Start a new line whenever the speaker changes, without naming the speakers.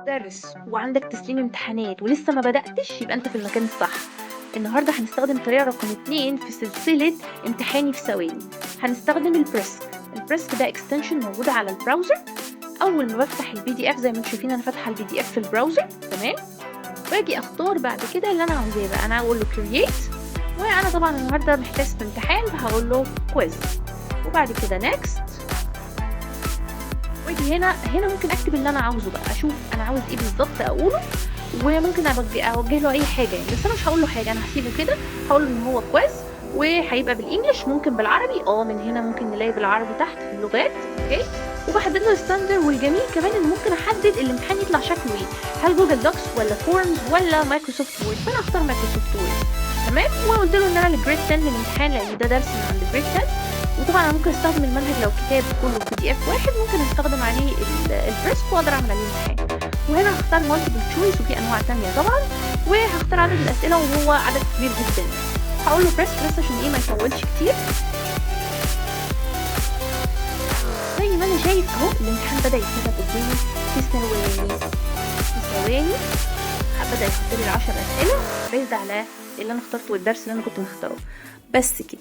درس وعندك تسليم امتحانات ولسه ما بدأتش، يبقى انت في المكان الصح. النهارده هنستخدم طريقة رقم 2 في سلسلة امتحاني في ثواني. هنستخدم ال Brisk. ال Brisk ده extension موجود على ال browser. اول ما بفتح ال PDF، زي ما انتم شايفين انا فاتحة ال PDF في ال browser، تمام؟ باجي اختار بعد كده اللي انا عاوزاه بقى. انا اقول له create، وانا طبعا النهارده محتاس في امتحان، فهقول له quiz، وبعد كده next. واجي هنا، هنا ممكن اكتب اللي انا عاوزه بقى، اشوف انا عاوز ايه بالظبط اقوله، وممكن اوجه له اي حاجة يعني، بس انا مش هقول له حاجه، انا هسيبه كده. هقول له ان هو quiz وهيبقى بال English، ممكن بالعربي، من هنا ممكن نلاقي بالعربي تحت في اللغات، okay. وبحدد له standard. والجميل كمان ان ممكن احدد الامتحان يطلع شكله ايه، هل Google Docs ولا Forms ولا Microsoft Word؟ فانا اختار Microsoft Word، تمام. وقلت له ان انا ال grade 10 الامتحان، لان ده درس من عند grade 10. وطبعا انا ممكن استخدم المنهج، لو كتاب كله PDF واحد ممكن استخدم عليه ال Brisk واقدر اعمل عليه امتحان. وهنا هختار multiple choice، وفي انواع تانية طبعا، وهختار عدد الاسئله، وهو عدد كبير جدا. هقول له Brisk بس عشان ايه؟ ما يطولش كتير. زي ما انا شايف اهو، الامتحان بدا يتكتب قدامي في ثواني. في ثواني بدا يحط لي ال10 اسئلة based على اللي انا اخترته والدرس اللي انا كنت مختاره. بس كده.